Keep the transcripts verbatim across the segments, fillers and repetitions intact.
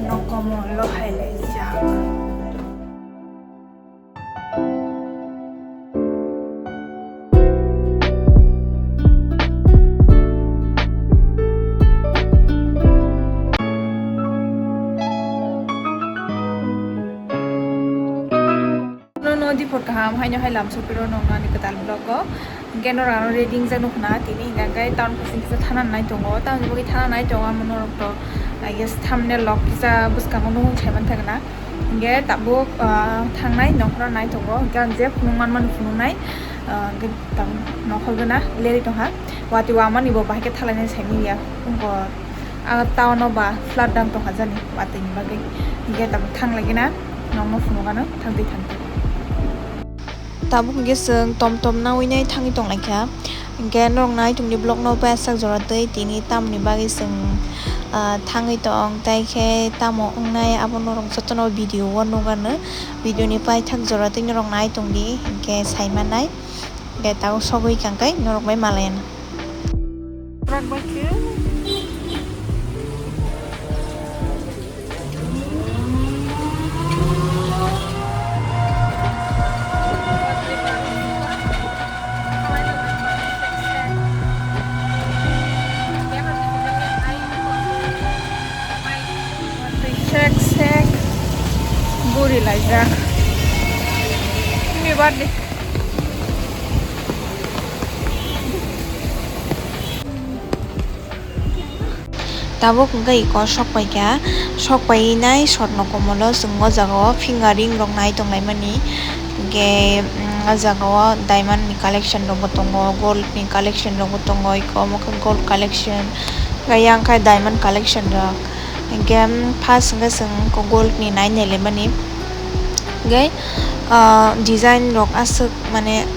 Nokomo lo hai laijak. No, no, dipor kaham, haino hai lam sopiro nong ani kwtal vlog o. Hingke norok ano ready wngjak nukho na, tini hingka khe town bising kisa thana nai tongo, tamoni bagwi thana nai tongo, amo norok to, I guess, thumbnail rok kisa bwskango nukung sai manthogo na. Hingke tabuk, ah, thangnai nongkhoro nai tongo, hingke ang je phunuk manmani phunuknai, ah, hingke tabuk nongkhor gana leri tongkha, watwi wamani bo bahai khe thalainai sai manya, wngkha. Ah, town o ba flood dam tongkha jani watwi ni bagwi. Hingke tabuk thang lai gana nongno phunuk ano thang twi thang twi. Tabuk hingke chwng tom tom nawi nai thangwi tong lai kha. Hingke norok nai tongdi vlog no pasak jora twi tini tamoni bagwi chwng, ah, thangwi tong tai khe tamo wngnai abo norok jotono video o nukgano. Video ni paithak jora twi norok nai tongdi hingke sai mannai. Hingke tabuk sogwi kang khe norok bai malai anw. Sek sek buri laijak. Happy birthday. Tabuk hwnkhe iko sok paikha, sok painai sotno komolo chwng o jaga o fingering rok nai tonglaimani, hwnkhe, mm, o jaga o diamond ni collection rok bo tongo, gold ni collection rok bo tongo, iko omo khe gold collection, hwnkhe yang khe diamond collection rok, hwnkhe, mm, first hwnkhe chwng gold ni nai nailaimani, hwnkhe, ah, design rok aswk mane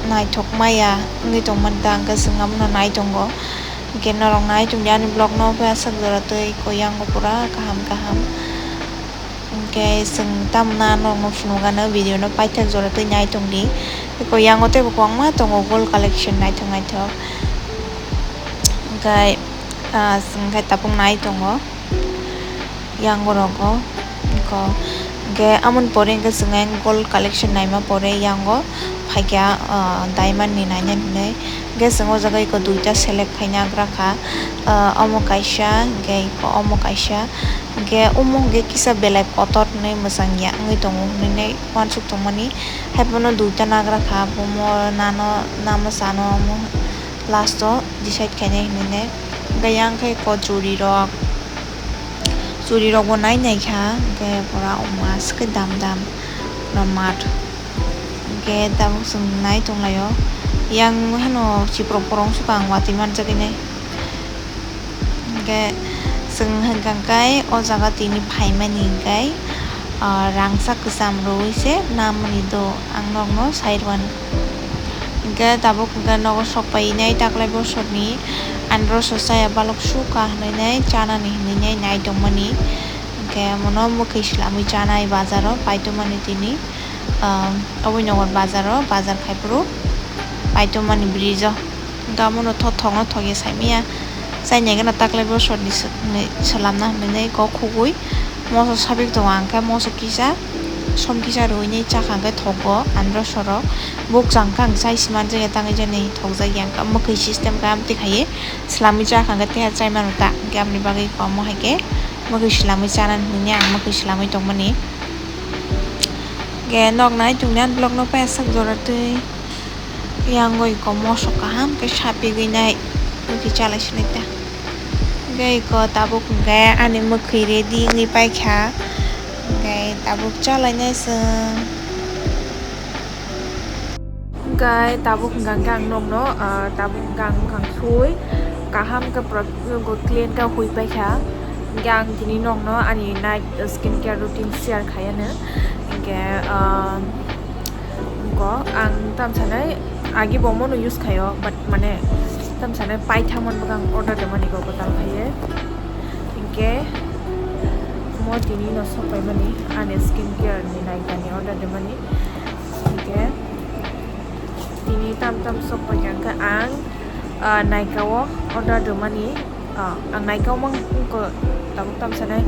naithok maya wngwi tongmani ta, hwnkhe chwng abono nai tongo. Hwnkhe norok nai tongdi ani vlog no, khe aswk jora twi koi yango pura kaham kaham. Hwnkhe chwng tamna norokno phunukgano video no paithak jora twi nai tongdi. Koi yango teibo kwbangma tongo gold collection naithok naithok. Hwnkhe, ah, chwng khe tabuk nai tongo. Yang borok o, eko, hwnkhe amoni pore hwnkhe chwng ayang gold collection naima pore yang o phaikha, ah, diamond ni naina hinwi. Hwnkhe chwng o jaga eko duita select khaina agra kha, ah, omo kaisa, hwnkhe eko omo kaisa, hwnkhe omo hwnkhe kisa belai kotor hinwi mwchang ya wngwi tongo hinwi uansuk tongmani. Haiphano duita nagra kha, bomo nano, namo sano omo last o decide khainai hinwi. Hwnkhe yang khe eko churi rok. Churi rok bo nai nai kha, hwnkhe pura omo aswk khe dam dam pura mat. Hwnkhe tabuk chwng nai tong lai o, yang hano chiprok porong sukha ang watwi manjak nai. Hwnkhe chwng hwnkha khe o jaga tini phaimani hwnkhe, ah, rangchak kwcham rwi se namani do ang nokno sai rwani. Hwnkhe tabuk hwnkhe nogo sok painai taklai bosorni andro so chaya balok sukha hinwi nai chanani hinwi nai nai tongmani. Hwnkhe omono mwkhwi swlamwi chanai bazaro paitomani tini, ah, Aboi Nagar bazaro bazar khai phuru paitomani bridge o. Hwnkhe omono tho thokno thokya saimanya. Chaini ageno taklai bosorni sw-, hinwi swlamna hinwi nai kok khugui moso sabik tongo, ang khe moso kisa som kisa rwinai chakha hwnkhe thogo andro soro. Bukchang khe ang chai si manjakya tangwi jani thokjakya, hwnkhe mwkhwi system khe amtwi khaiwi swlamwi chakha hwnkhe teha chai mano ta, hwnkhe aboni bagwi omo hai khe mwkhwi swlamwi chanani hinwi ang mwkhwi swlamwi tongmani. Hwnkhe nok nai tongdi ani vlog no paisa jora twi. Yang oi ko mosok kaham khe sapigwi nai, twi chalai sinai ta. Hwnkhe iko tabuk hwnkhe ani mwkhwi ready wngwi paikha, hwnkhe tabuk chalainai chwng. Hwnkhe tabuk hwnkha khe ang nokno, ah, tabuk hwnkha ang bwkhang sui kaham khe pura clean khe hui paikha. Hwnkhe ang tini nokno ani night skin care routine share khai anw. Hwnkhe, ah, Go, ang tamsanai agi bo mono use khaio, but mane tamsanai paithaman bwkha ang order demani go kwtal khaiye. Hinkhe mo tini no sok paimani ani skin care ni naikani order demani. Hinkhe tini tam tam sok paikha hinkhe ang, ah, naika o order demani. Ah, ang naikao mang ko tabuk tamsanai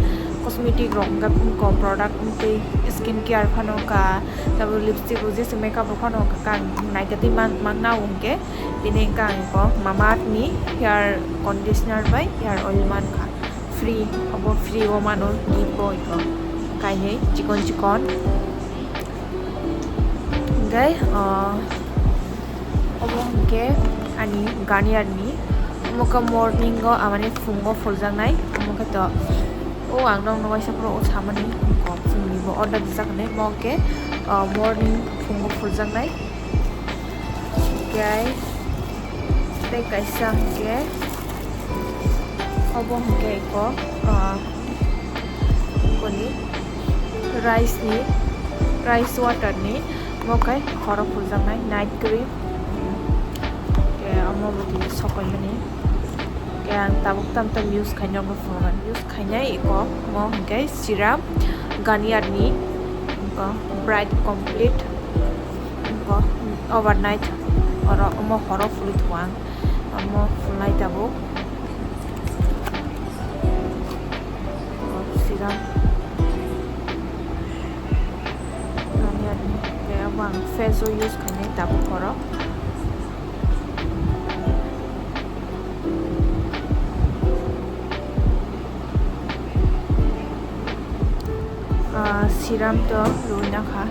Cosmetic rok hwnkhe ko product wngtwi skin care phano ka, tabuk lipstick rok jesa makeup rok phano ka, ka naikhe twi man, mangna hwnkhe tini hwnkhe ang ko Mamaearth ni hair conditioner bai hair oil mankha, free, obo free o mano, gift bo iko kainwi chikon chikon. Hwnkhe, ah, obo hwnkhe ani Garnier ni, omo khe morning o, amani phungo phuljaknai, omo khe to, o ang nokno waisa phuru o samani kok chwngni bo order rijak hinwi, omo khe, ah, morning phungo phuljaknai. Hwnkhe tei kaisa hwnkhe obo hwnkhe eko, ah, koni rice ni, rice water ni, omo khe khorok phuljaknai night cream. Hwnkhe omo bo tini sokoimani. Hwnkhe ang tabuk tam tam use khainai, omo phunuknai, use khainai eko omo hwnkhe serum Garnier ni, eko Bright Complete. Bo overnight oro omo horo phulwi tongo ang, omo phulnai tabuk. Bo serum ani ani kaya bo ang face o use khainai tabuk horo. Ah, serum to rwina kha.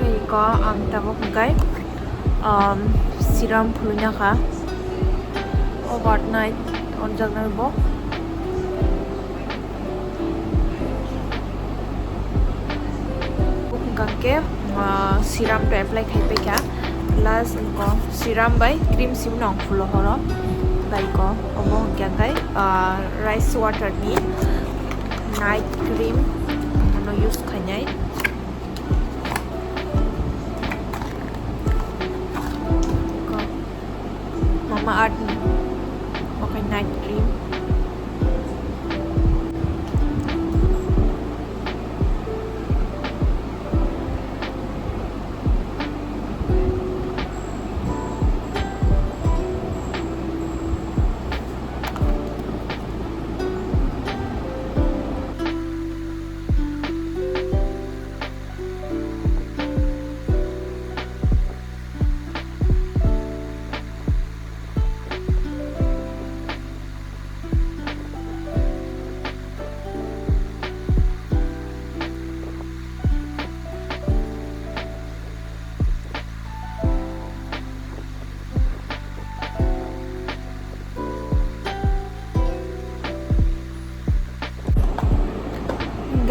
Tei ko ang tabuk hwnkhe, um, serum phulwina kha, overnight onjaknai bo. Hwnkhe, ah, serum to apply khai paikha, plus wngkha serum bai cream simi nang phulo horo. Bai ko obo hwnkhe, ah, rice water ni night cream no use khainai. Ko Mamaearth ni, omo khe night cream.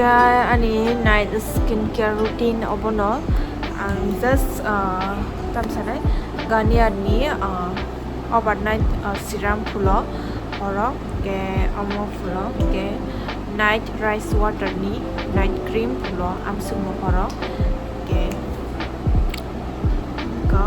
Ga ani night skincare routine obono ang just, ah, tamsanai Garnier ni, ah, overnight, ah, serum phulo, oro ke omo phulo ke night rice water ni night cream phulo amsukmo horo ke ko